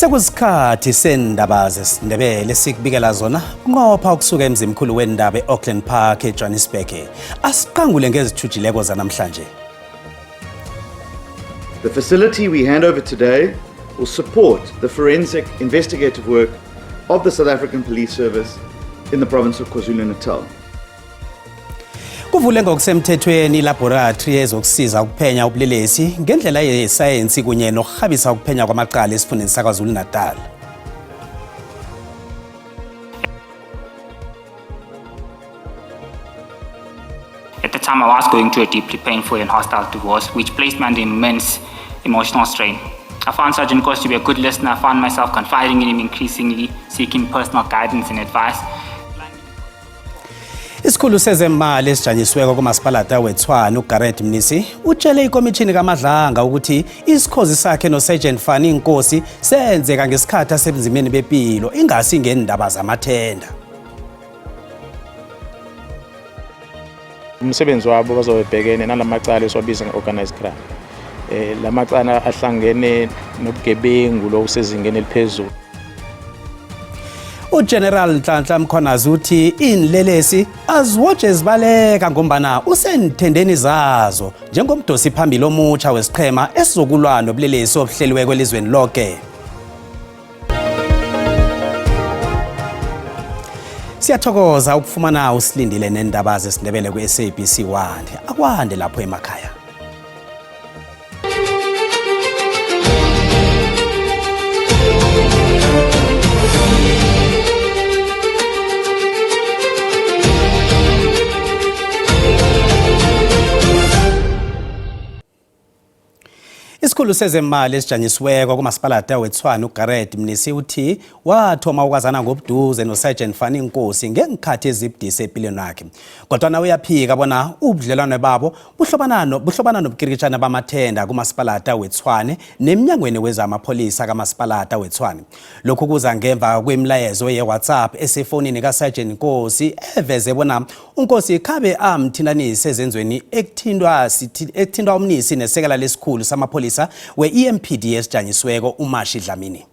Sekusikhathi sendaba zesiNdebele sikubikela zona kunqopha ukusuka emzimkhulu wendaba e-Auckland Park eJohannesburg. Asiqangule ngezithujileko zanamhlanje. The facility we hand over today will support the forensic investigative work of the South African Police Service in the province of KwaZulu-Natal. Kuvule ngokusemthethweni ilabhorathri ezokusiza ukuphenya ubulelesi ngendlela yesayensi kunye nokurhabisa ukuphenya kwamacala esifundeni saKwaZulu-Natal. At the time, I was going through a deeply painful and hostile divorce, which placed me under immense emotional strain. I found Sergeant Nkosi to be a good listener. I found myself confiding in him increasingly, seeking personal guidance and advice. Isikhulu sezemali esijanyisiweko kumasipalata weTshwane uGareth Mnisi utshele ikomishini kaMadlanga ukuthi isikhozi sakhe noSergeant Fani Nkosi senzeka ngesikhathi asebunzimeni bepilo ingasi ngeendaba zamathenda. Umsebenzi wabo bazobe bhekene nalamacala esiwabiza nge-organized crime. Lamacala ahlangene nobugebengu lokusezingeni eliphezulu. UGeneral Nhlanhla Mkhwanazi uthi iinlelesi aziwoje zibaleka ngombana usenthendeni zazo njengomdosi phambili omutsha wesiqhema esizokulwa nobulelesi obuhleliweko elizweni loke. Siyathokoza ukufumana usilindile nendaba zesiNdebele ku-SABC 1. Akwande lapho emakhaya. Isikhulu sezemali esijanyisiweko kumasipalata weTshwane uGareth Mnisi uthi wathoma ukwazana ngobuduze noSergeant Fani Nkosi ngeenkhathi ezibudisi empilweni yakhe. Kodwana uyaphika bona ubudlelwane babo buhlobana buhlobana nobukirikitjana bamathenda kumasipalata weTshwane nemnyangweni wezamapholisa kamasipalata weTshwane. Lokhu kuza ngemva kwemilayezo ye-WhatsApp esefonini kaSergeant Nkosi eveze bona uNkosi khabe amthintanise ezenzweni ekuthintwa ekuthintwa umnisi nesekela lesikhulu samapholisa we-EMPD esijanyisiweko uMashi Dlamini.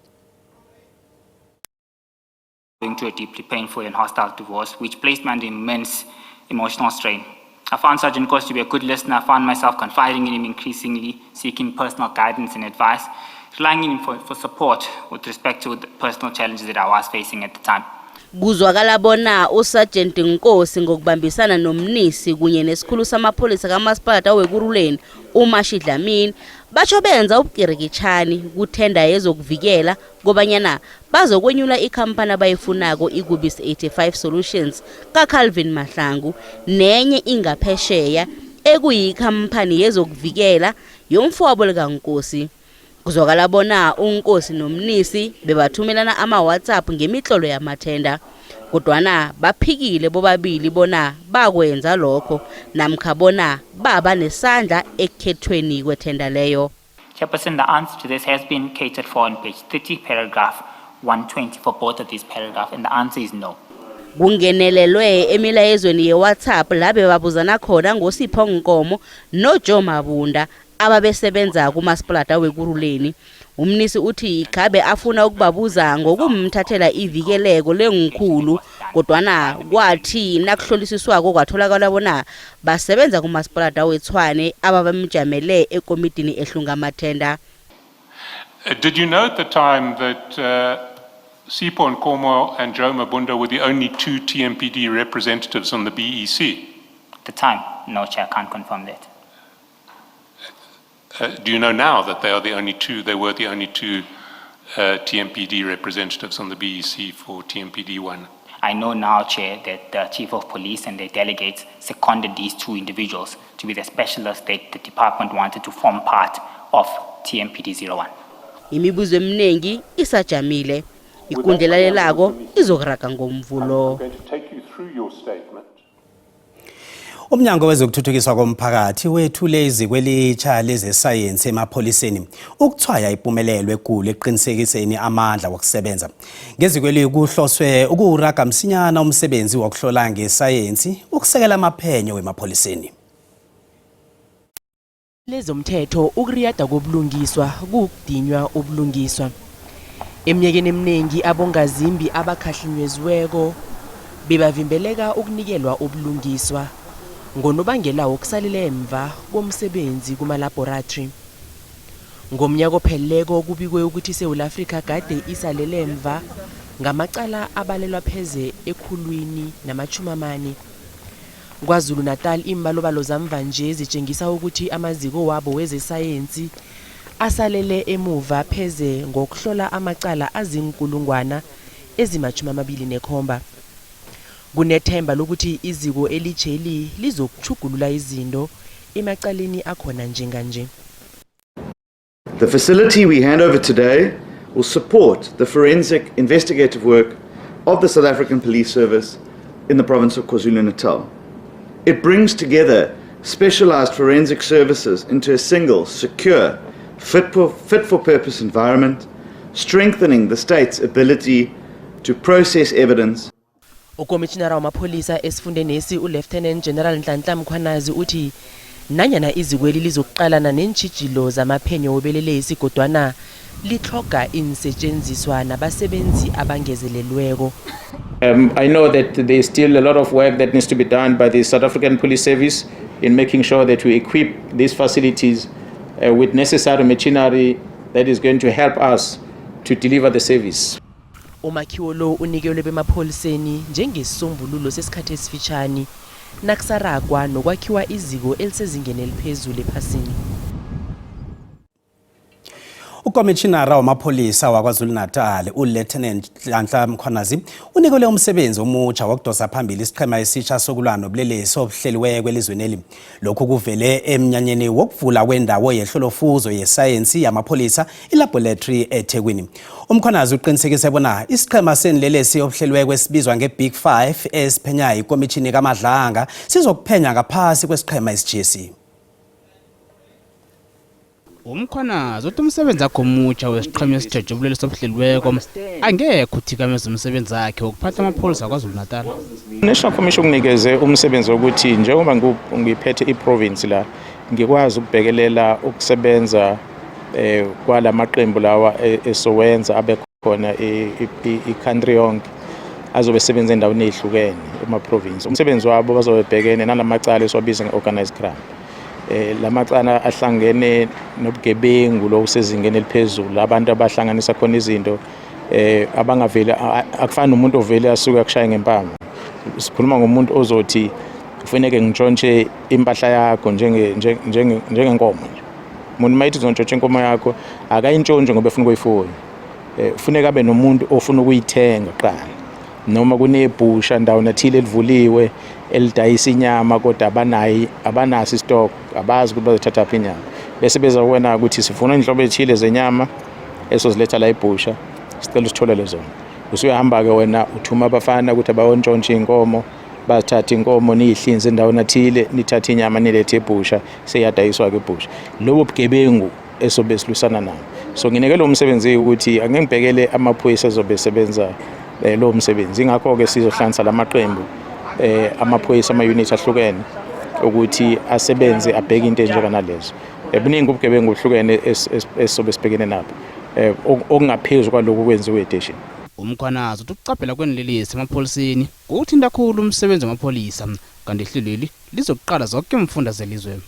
Going through a deeply painful and hostile divorce, which placed me under immense emotional strain. I found Sergeant Nkosi to be a good listener. I found myself confiding in him increasingly, seeking personal guidance and advice, relying on him for support with respect to the personal challenges that I was facing at the time. Kuzwakala bona uSergeant Nkosi ngokubambisana noMnisi kunye nesikhulu samapholisa kamasipalata weKurhuleni uMashi Dlamini basho benza ubukirikitjhani kuthenda yezokuvikela kobanyana bazokwenyula ikhampani abayifunako iKubis 85 Solutions kaCalvin Mahlangu nenye ingaphesheya ekuyikhampani yezokuvikela yomfowabo likaNkosi. Kuzwakala bona uNkosi noMnisi bebathumelana ama-WhatsApp ngemitlolo yamathenda. Kodwana baphikile bobabili bona bakwenza lokho namkha bona baba nesandla ekukhethweni kwethenda leyo. Chairperson, the answer to this has been catered for on page 30, paragraph 120 for both of these paragraphs, and the answer is no. Kungenelelwe emilayezweni ye-WhatsApp la bebabuzana khona ngoSipho Nkomo noJoe Mabunda ababesebenza kumasipalata weKurhuleni. Umnisi uthi khabe afuna ukubabuza ngokumthathela ivikeleko lengikhulu kodwana kwathi nakuhlolisiswako kwatholakala bona basebenza kumasipalata weTshwane ababamjamele ekomidini ehlunga amathenda. Did you know at the time that Sipho Nkomo and Joe Mabunda were the only two TMPD representatives on the BEC? At the time, no, Chair, I can't confirm that. Do you know now that they are the only two, they were the only two TMPD representatives on the BEC for TMPD 1? I know now, Chair, that the Chief of Police and the delegates seconded these two individuals to be the specialists that the department wanted to form part of TMPD 01. Imibuzo eminingi isajamile. Ikundla elalelako izokuraga ngomvulo. I'm going to take you through your statement. Umnyango wezokuthuthukiswa komphakathi wethule iziko elitsha lezesayensi emapholiseni ukuthwaya impumelelo ekulu ekuqinisekiseni amandla wokusebenza. Ngezikweli kuhloswe ukuwuraga msinyana umsebenzi wokuhlola ngesayensi ukusekela amaphenyo wemapholiseni. Lezomthetho ukuriyada kobulungiswa kuwukudinywa ubulungiswa. Eminyakeni eminingi abongazimbi abakhahlinyweziweko bebavimbeleka ukunikelwa ubulungiswa ngonobangela wokusalela emva komsebenzi kumalabhorathri. Ngomnyaka ophelileko kubikwe ukuthi iSewula Afrika gade isalele emva ngamacala abalelwa pheze 140. KwaZulu-Natal iimbalobalo zamva nje zitjengisa ukuthi amaziko wabo wezesayensi asalele emuva pheze ngokuhlola amacala 27,000. Kunethemba lokuthi iziko elitjheli lizokutjhugulula izinto emacaleni akhona njenganje. The facility we hand over today will support the forensic investigative work of the South African Police Service in the province of KwaZulu-Natal. It brings together specialized forensic services into a single, secure, fit for purpose environment, strengthening the state's ability to process evidence. Ukomitjhinara wamapholisa esifundenesi uLieutenant General Nhlanhla Mkhwanazi uthi nanyana izikweli lizokuqalana neentjhijilo zamaphenyo wobelelesi kodwana litlhoga iinsetjenziswa nabasebenzi abangezelelweko. I know that there's still a lot of work that needs to be done by the South African Police Service in making sure that we equip these facilities with necessary machinery that is going to help us to deliver the service. Umakhiwo lo unikelwe bemapholiseni njengesisombululo sesikhathi esifitjhani nakusaragwa nokwakhiwa iziko elisezingeni eliphezulu ephasini. Ukomitjhinara wamapholisa waKwaZulu-Natal uLieutenant Nhlanhla Mkhwanazi unikelwe umsebenzi omutsha wokudosa phambili isiqhema esitsha sokulwa nobulelesi obuhleliweko elizweneli. Lokhu kuvele emnyanyeni wokuvula kwendawo yehlolofuzo yesayensi yamapholisa ilaboratory eThekwini. UMkhwanazi uqinisekise bona isiqhema senilelesi obuhleliweko esibizwa nge-Big Five esiphenya ikomitjhini kaMadlanga sizokuphenya ngaphasi kwesiqhema esijesi. Umkhwanazi uthi umsebenzi akho omutsha wesiqhema esitjheje ubulelesi obuhleliweko angekhe uthikameza umsebenzi wakhe wokuphatha amapholisa KwaZulu-Natal. National Commission kunikeze umsebenzi wokuthi njengoba ngiphethe iprovince la, ngikwazi ukubhekelela ukusebenza kwalamaqembu lawa esowenza abe khona i-country yonke, azobe sebenza endaweni ezihlukene ema-province. Umsebenzi wabo bazobe bhekene nalamacala esiwabiza nge-organized crime, lamacala ahlangene nobugebengu lo usezingeni eliphezulu, abantu abahlanganisa khona izinto abangaveli. Akufani nomuntu ovele asuke akushaya ngempama. Sikhuluma ngomuntu ozothi kufuneke ngintshontshe impahla yakho njengenkomo nje. Umuntu mayithi uzontshontsha inkomo yakho, akayintshontshe ngoba efuna ukuyifuya, kufuneka abe nomuntu ofuna ukuyithenga kuqala, noma kunebhusha ndawo nathile elivuliwe elidayisa inyama, kodwa abanayi, abanaso istock, abazi ukuthi bazothatha phi inyama, bese beza kuwena ukuthi sifuna inhlobo ethile zenyama esoziletha la ebhusha, sicela usitholele zona. Usuyahamba-ke wena, uthuma abafana ukuthi abayontshontsha iy'nkomo, bazithathe inkomo, niyihlinze endaweni athile, nithathe inyama, nilethe ebhusha, seyiyadayiswa-ke ebhusha. Lobo bugebengu esobe silwisana nabo. So nginike lo msebenzi ukuthi angeke ngibhekele amaphoyisa ezobe esebenza lowo msebenzi. Ingakho-ke sizohlanganisa lamaqembu amaphoyisa, ama-unit ahlukene ukuthi asebenze abheke into enjenganalezo. Buningi ubugebengu obuhlukene esizobe sibhekene nabo okungaphezu kwalokhu kwenziwe eteshini. Umkhwanazi uthi ukucaphela kwenilelesi emapholiseni kuthinta khulu umsebenzi wamapholisa, kanti ihlelweli lizokuqala zonke imfunda zelizwe.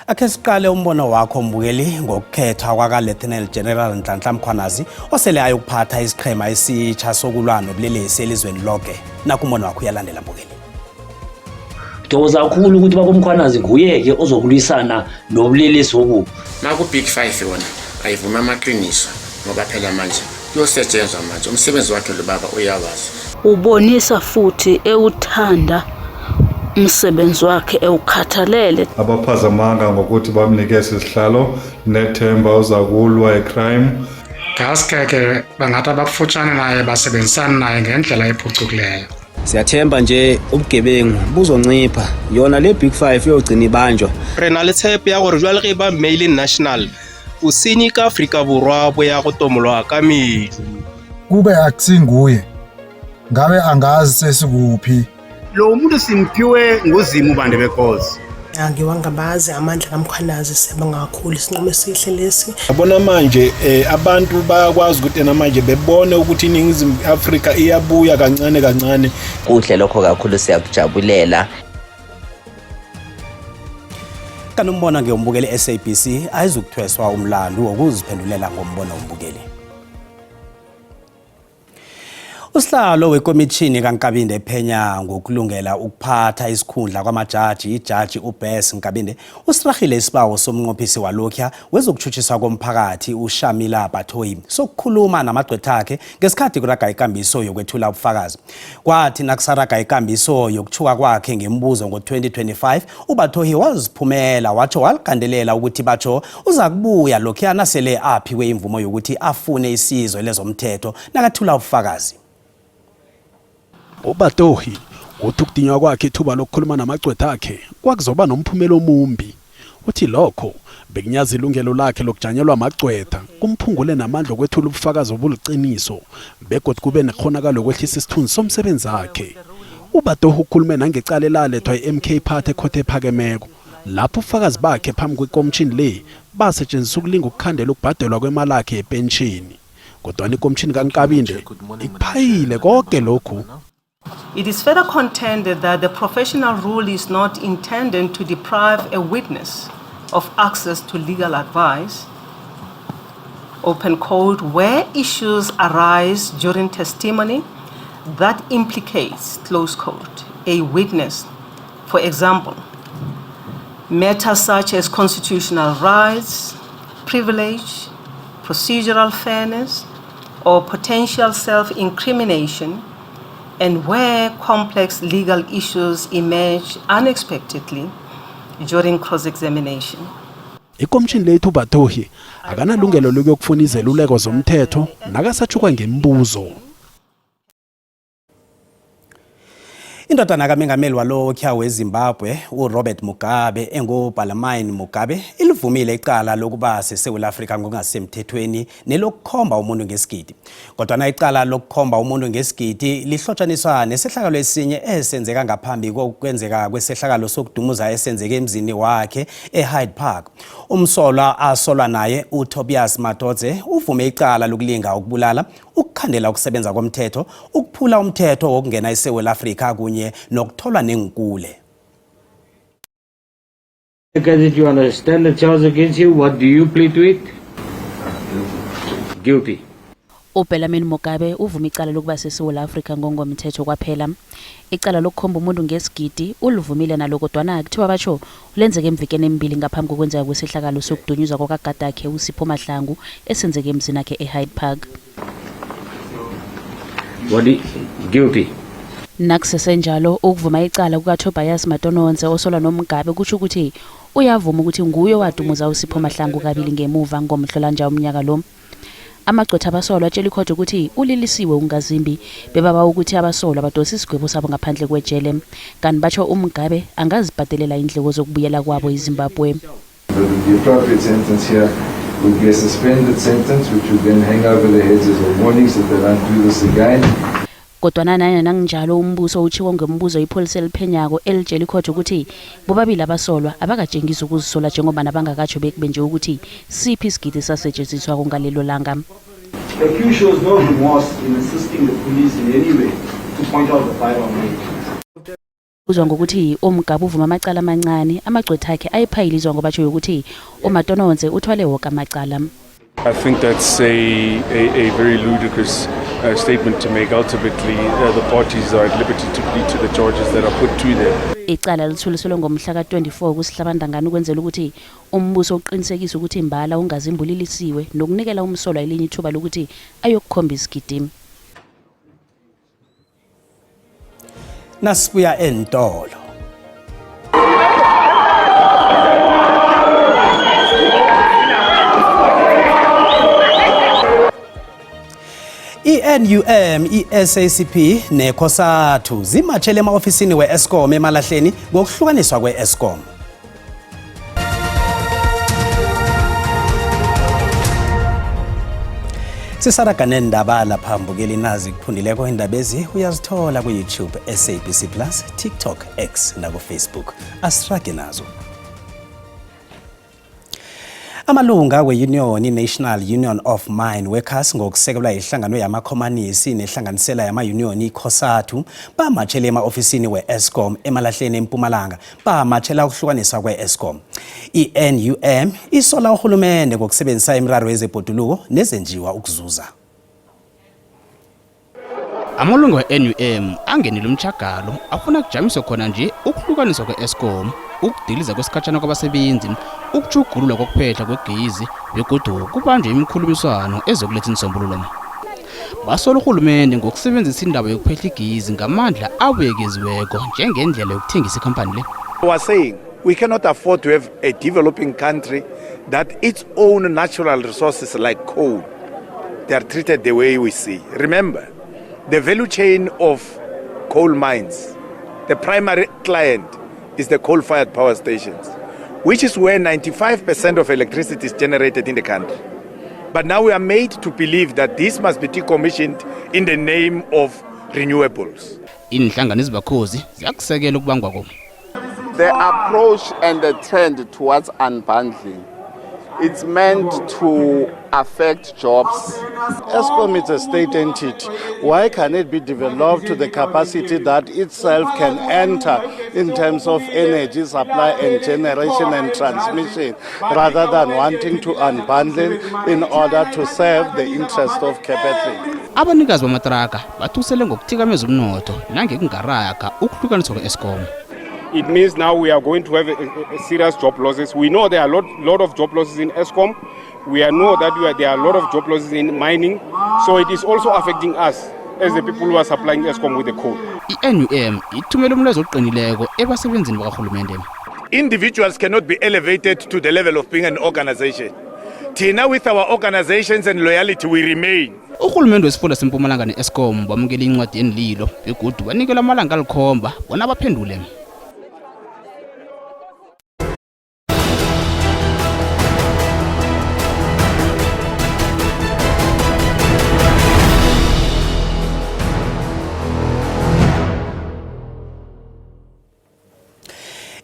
Akhe siqale umbono wakho mbukeli ngokukhethwa kwaka-Lieutenant General Nhlanhla Mkhwanazi osele ayokuphatha isiqhema esitsha sokulwa nobulelesi elizweni lonke. Nakho umbono wakho uyalandela, mbukeli. Thokoza kakhulu ukuthi bakumkhwanazi nguye-ke ozokulwisana nobulelesi obubi. Maku-Big Five yona ayivuma amaqiniso, ngoba phela manje kuyosetshenzwa manje, umsebenzi wakhe lo baba uyawazi. Ubonisa futhi ewuthanda umsebenzi wakhe, ewukhathalele. Abaphazamanga ngokuthi bamnike esi sihlalo, nethemba uza kulwa icrime. Ngaske ke bangathi abakufutshane naye basebenzisane naye ngendlela ephucukileyo. Siyathemba nje ubugebengu buzoncipha, yona le Big Five iyogcina ibanjwa. Re na le tshepo ya gore jwale ge ba mmeile national, bosenyi ka Afrika Borwa bo ya go tomolwa ka medu. Kube akusinguye, ngabe angazi sesikuphi. Lo muntu simphiwe nguzimu, bantu bekosi. Angiwangabazi amandla kaMkhwanazi, siyabonga kakhulu, isinqumo esihle lesi. Yabona manje abantu bayakwazi ukuthi ena manje bebone ukuthi iNingizimu Afrika iyabuya kancane kancane. Kuhle lokho kakhulu, siyakujabulela. Kanti umbono ngeyombukeli SABC ayizukuthweswa umlandu wokuziphendulela ngombono wombukeli. Usihlalo wekomitjhini kaNkabinde ephenya ngokulungela ukuphatha isikhundla kwamajaji, ijaji uBess Nkabinde, usirarhile isibawo somnqophisi walokhuya wezokutshutshiswa komphakathi uShamila Batohi sokukhuluma namagqwethakhe ngesikhathi kuraga ikambiso yokwethula ubufakazi. Kwathi nakusaraga ikambiso yokuthuka kwakhe ngemibuzo ngo-2025, uBatohi waziphumela watsho waligandelela ukuthi batsho uzakubuya lokhuya nasele aphiwe imvumo yokuthi afune isizo lezomthetho nakathula ubufakazi. UBatohi uthi ukudinywa kwakhe ithuba lokukhuluma namagcwetha akhe kwakuzoba nomphumela omumbi. Uthi lokho bekunyaza ilungelo lakhe lokujanyelwa magcwetha, kumphungule namandla okwethula ubufakazi obuliqiniso begodu kube nekghonakalo yokwehlisa isithunzi somsebenzakhe. UBatohi ukhulume nangecala elalethwa yi-MK Party ekhotho ephakemeko, lapho ubufakazi bakhe phambi kwekomitjhini le basetjenziswa ukulinga ukukhandela ukubhadelwa kwemalakhe yepentjheni. Kodwana ikomitjhini kaNkabinde ikuphayile koke lokhu. It is further contended that the professional rule is not intended to deprive a witness of access to legal advice, open quote, where issues arise during testimony that implicates, close quote, a witness. For example, matters such as constitutional rights, privilege, procedural fairness, or potential self-incrimination, and where complex legal issues emerge unexpectedly during cross-examination. Ikomishini le ithi uBatohi akanalungelo lokuyokufuna izeluleko zomthetho nakasatjhukwa ngemibuzo. Indodana kaMengameli walokhuya weZimbabwe uRobert Mugabe enguBellarmine Mugabe ilivumile icala lokuba seSewula Afrika ngokungasemthethweni nelokukhomba umuntu ngesigidi. Kodwana icala lokukhomba umuntu ngesigidi lihlotshaniswa nesehlakalo esinye esenzeka ngaphambi kokwenzeka kwesehlakalo sokudumuza esenzeke emzini wakhe eHyde Park. Umsolwa asolwa naye uTobias Matodze uvume icala lokulinga ukubulala, ukukhandela ukusebenza komthetho, ukuphula umthetho wokungena eSewula Afrika kunye nokutholwa neenkule. Okay, did you understand the charge against you? What do you plead to it? Guilty. UBellarmine Mugabe uvuma icala lokuba seSewula Afrika ngongomthetho kwaphela. Icala lokukhomba umuntu ngesigidi ulivumile nalo kodwana kuthiwa batjho lenzeke emvikeni emibili ngaphambi kokwenzeka kwesehlakalo sokudunyuzwa kwakagadakhe uSipho Mahlangu esenzeke emzinakhe eHyde Park. What do you, guilty. Nakusesenjalo ukuvuma icala kukaTobias Matononze osolwa noMugabe kutjho ukuthi uyavuma ukuthi nguye owadumuza uSipho Mahlangu kabili ngemuva ngomhlolanja umnyaka lo. Amagcwetha abasolwa atshela ikhotho ukuthi ulilisiwe ungazimbi bebaba ukuthi abasolwa badose isigwebo sabo ngaphandle kwejele. Kanti batjho uMugabe angazibhadelela iindleko zokubuyela kwabo eZimbabwe. The appropriate sentence here would be a suspended sentence, which would then hang over their heads as a warning so that they don't do this again. Kodwana nanyana kunjalo umbuso utjhiwo ngombuzo ipholisa eliphenyako elitjela ikhotho ukuthi bobabili abasolwa abakatjengisi ukuzisola njengombana bangakatjho bekube nje ukuthi siphi isigidi esasetjenziswako ngalelo langa. The accused shows no remorse in assisting the police in any way to point out the firearm range. Uzwa ngokuthi uMugabe uvuma amacala amancani, amagcwetha akhe ayiphayilizwa ngoba atjho yokuthi uMatononze uthwale woke amacala. I think that's a very ludicrous statement to make. Ultimately, the parties are at liberty to plead to the charges that are put to them. Icala lithuliselwe ngomhla ka-24 kuSihlabantangana ukwenzela ukuthi umbuso uqinisekise ukuthi imbala ungazimbulilisiwe nokunikela umsolwa elinye ithuba lokuthi ayokukhomba isigidimi. Nasibuya entolo. I-NUM, i-SACP neCOSATU zimatshele ema-ofisini we-Eskom emalahleni ngokuhlukaniswa kwe-Eskom. Sisaraga nendaba lapha mbukeli nazi kuphundileko indaba ezi uyazithola ku-YouTube, SABC Plus, TikTok, X naku-Facebook. Asirage nazo. Amalunga we-union i-National Union of Mine Workers ngokusekelwa yihlangano yamakhomanisi nehlanganisela yama-union iCosatu bamatshele ema-ofisini we-Eskom emalahleni eMpumalanga bamatshela ukuhlukaniswa kwe-Eskom. I-NUM isola urhulumende ngokusebenzisa imiraro yezebhoduluko nezenjiwa ukuzuza. Amalungu we-NUM angenele umtjhagalo afuna kujamiswe khona nje ukuhlukaniswa kwe-Eskom, ukudiliza kwesikhatjhana kwabasebenzi, ukutjhugululwa kokuphehla kwegezi begodu kubanjwe imikhulumiswano ezokuletha iinsombululo. Basola urhulumende ngokusebenzisa indaba yokuphehla igezi ngamandla abuyekeziweko njengendlela yokuthengisa ikhampani le. We are saying we cannot afford to have a developing country that its own natural resources like coal, they are treated the way we see. Remember, the value chain of coal mines, the primary client is the coal-fired power stations, which is where 95% of electricity is generated in the country. But now we are made to believe that this must be decommissioned in the name of renewables. Iinhlangano ezibakhozi ziyakusekela ukubangwa ko. The approach and the trend towards unbundling, it's meant to affect jobs. Eskom is a state entity. Why can it be developed to the capacity that itself can enter in terms of energy supply and generation and transmission, rather than wanting to unbundle in order to serve the interest of capital? Abanikazi bamatraka bathusele ngokuthikameza umnotho nangekungaraga ukuhlukaniswa kwe-Eskom. It means now we are going to have a serious job losses. We know there are a lot of job losses in Eskom. We know that there are a lot of job losses in mining. So it is also affecting us as the people who are supplying Eskom with the coal. I-NUM ithumela umlayezo oqinileko ebasebenzini bakarhulumende. Individuals cannot be elevated to the level of being an organization. Thina with our organizations and loyalty we remain. Urhulumende wesifunda sempumalanga ne-Eskom bamukele incwadi yenililo begodu banikelwa amalanga alikhomba bona baphendule.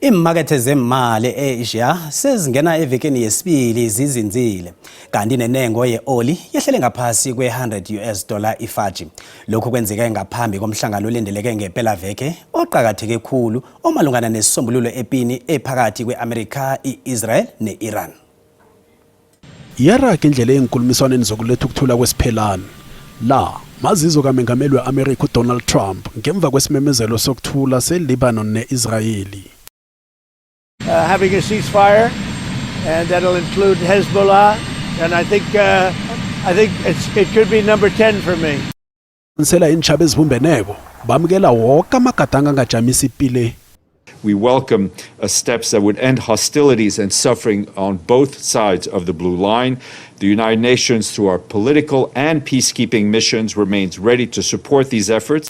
Iimakethe zemali e-Asia sezingena evekeni yesibili zizinzile kanti nenengo ye-oli yehlele ngaphasi kwe-100 US dollar ifaji. Lokhu kwenzeke ngaphambi komhlangano olindeleke ngepelaveke oqakatheke khulu omalungana nesisombululo epini ephakathi kwe-Amerika, i-Israel ne-Iran. Iyaraga indlela eenkulumiswaneni zokuletha ukuthula kwesiphelani. La mazizo kaMengameli we-Amerika uDonald Trump ngemva kwesimemezelo sokuthula seLebanon ne-Israyeli. Having a ceasefire, and that'll include Hezbollah. And I think it could be number 10 for me. Nsela iintjhaba ezibumbeneko bamukela woke amagadango angajamisa ipile. We welcome steps that would end hostilities and suffering on both sides of the blue line. The United Nations, through our political and peacekeeping missions, remains ready to support these efforts.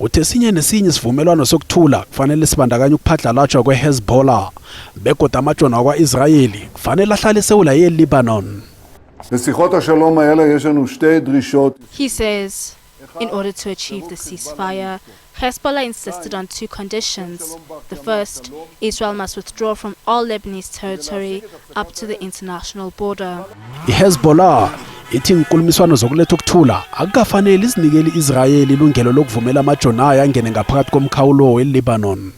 Uthe esinye nesinye isivumelwano sokuthula kufanele sibandakanye ukuphadlhalajwa kwe-Hezbollah begodu amajoni wakwa-Israyeli kufanele ahlale esewula ye-Lebanon. בשיחות השלום האלה יש לנו שתי דרישות. He says, in order to achieve the ceasefire, Hezbollah insisted on two conditions. The first, Israel must withdraw from all Lebanese territory up to the international border. I-Hezbollah ithi inkulumiswano zokuletha ukuthula akukafaneli izinikele i-Israyeli ilungelo lokuvumela amajoni ayo angene ngaphakathi komkhawulo we-Lebanon.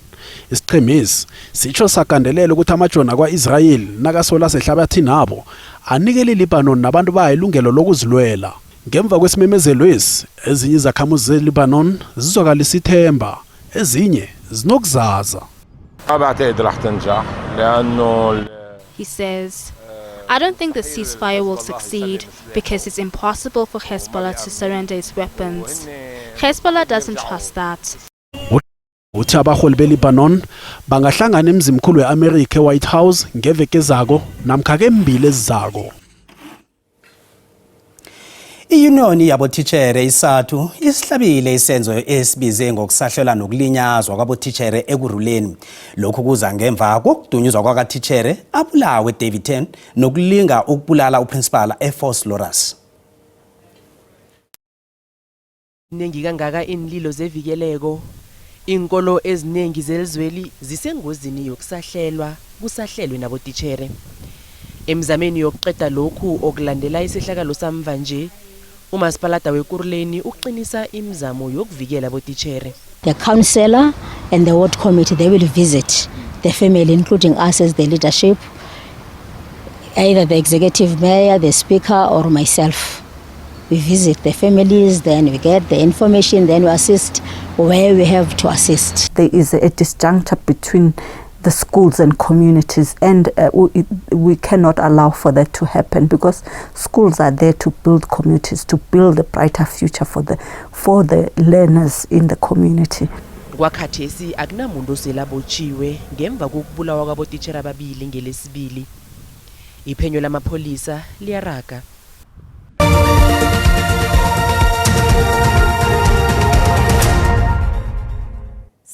Isiqhemesi sitsho sagandelela ukuthi amajoni akwa-Israyeli nakasola sehlabathini abo anikele iLebanon nabantu bayo ilungelo lokuzilwela. Ngemva kwesimemezelwesi, ezinye izakhamuzi zeLebanon zizwakalisa ithemba, ezinye zinokuzaza. ما بعتقد رح تنجح لانه He says, I don't think the ceasefire will succeed because it's impossible for Hezbollah to surrender its weapons. Hezbollah doesn't trust that. Uthi abaholi beLebanon bangahlangana emzimkhulu we-Amerika eWhite House ngeveke ezako namkha kembili ezizako. Iyuniyoni yabotitjhere iSADTU isihlabile isenzo esibize ngokusahlelwa nokulinyazwa kwabotitjhere Ekurhuleni. Lokhu kuza ngemva kokudunyuzwa kwakatitjhere abulawe Daveyton nokulinga ukubulala uprincipal eVosloorus. Zinengi kangaka iinlilo zevikeleko. Iinkolo ezinengi zelizweli zisengozini yokusahlelwa, kusahlelwe nabotitjhere. Emizameni yokuqeda lokhu okulandela isehlakalo samva nje, umasipalada weKurhuleni uqinisa imizamo yokuvikela abotitjhere. The councillor and the ward committee, they will visit the family, including us as the leadership, either the executive mayor, the speaker, or myself. We visit the families, then we get the information, then we assist where we have to assist. There is a disjuncture between the schools and communities, and we cannot allow for that to happen, because schools are there to build communities, to build a brighter future for the learners in the community. Kwakhathesi akunamuntu osele abotshiwe ngemva kokubulawa kwabotitjhere ababili ngelesibili. Iphenyo lamapholisa liyaraga.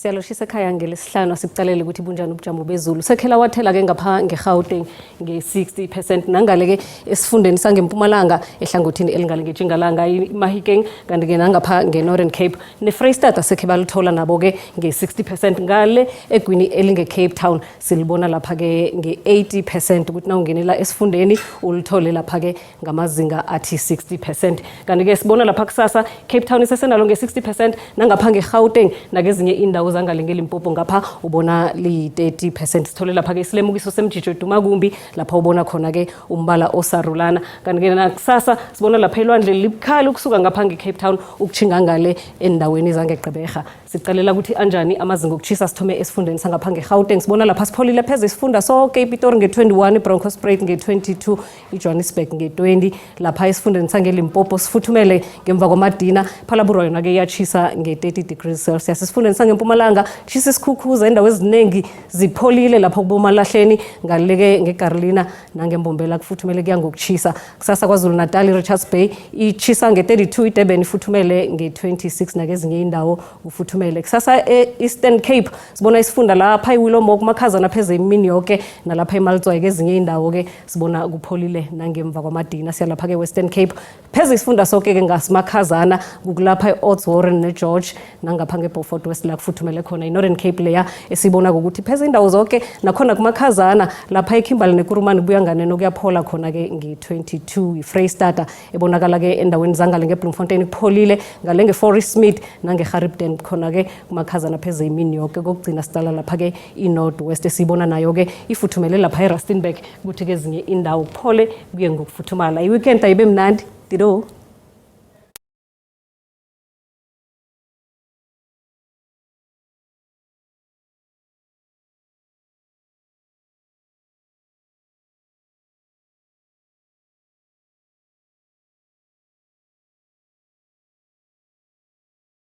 Siyaloshisa ekhaya ngelesihlanu. Asikucalele ukuthi bunjani ubujamo bezulu. Sekhela wathela-ke ngapha ngeGauteng nge-60%, nangale-ke esifundeni sangempumalanga ehlangothini elingale ngetjingalanga iMahikeng, kanti-ke nangapha nge-Northern Cape neFreystata sekhe balithola nabo-ke nge-60%. Ngale egwini elinge-Cape Town silibona lapha-ke nge-80%, ukuthi nawungenela esifundeni ulithole lapha-ke ngamazinga athi 60%. Kanti-ke sibona lapha kusasa Cape Town isesenalo nge-60%, nangapha nge-Gauteng nakezinye indawo zangale ngeLimpopo ngapha ubona liyi-30%. Sithole lapha-ke isilemukiso semjijo edumakumbi, lapha ubona khona-ke umbala osarulana. Kanti-ke nakusasa sibona lapha elwandle libukhali ukusuka ngapha nge-Cape Town ukutjhinga ngale endaweni zangeGqeberha. Sicalela ukuthi anjani amazinga okuchisa. Sithome esifundeni sangapha nge-Gauteng, sibona lapha sipholile pheze isifunda sonke: iPitori nge-21, iBronkhorstspruit nge-22, iJohannesburg nge-20. Lapha esifundeni sangeLimpopo sifuthumele ngemva kwamadina. Phalaborwa yona-ke iyatshisa nge-30 degrees Celsius. Esifundeni sangempumalanga tshisa isikhukhuza, indawo eziningi zipholile lapho kubomalahleni. Ngaleke ngeGarlina nangembombela kufuthumele kuya ngokuchisa. Kusasa KwaZulu Natal, i-Richards Bay ichisa nge-32, iDurban ifuthumele nge-26, nakezinye indawo kufuthumele. Kusasa e-Eastern Cape sibona isifunda lapha iWillowmore kumakhazana pheze imini yoke, nalapha eMaltswayi kezinye indawo-ke sibona kupholile nangemva kwamadina. Siya lapha-ke Western Cape, pheze isifunda soke-ke ngasimakhazana, kukulapha e-Oudtshoorn neGeorge nangapha ngeBeaufort West la kufuthumele khona. I-Northern Cape leya esiyibona ukuthi pheze indawo zonke nakhona kumakhazana. Lapha eKimberley neKurumani kubuya nganeno, kuyaphola khona-ke nge-22. I-Freystata ebonakala-ke endaweni zangale ngeBloemfontein kupholile, ngale nge-Fauresmith nange-Garibden khona-ke kumakhazana pheze imini yoke. Kokugcina sidala lapha-ke i-North West esiyibona nayo-ke ifuthumele lapha eRustenburg, kuthi kezinye indawo kuphole kuye ngokufuthumala. I-weekend ayibe mnandi. Dido.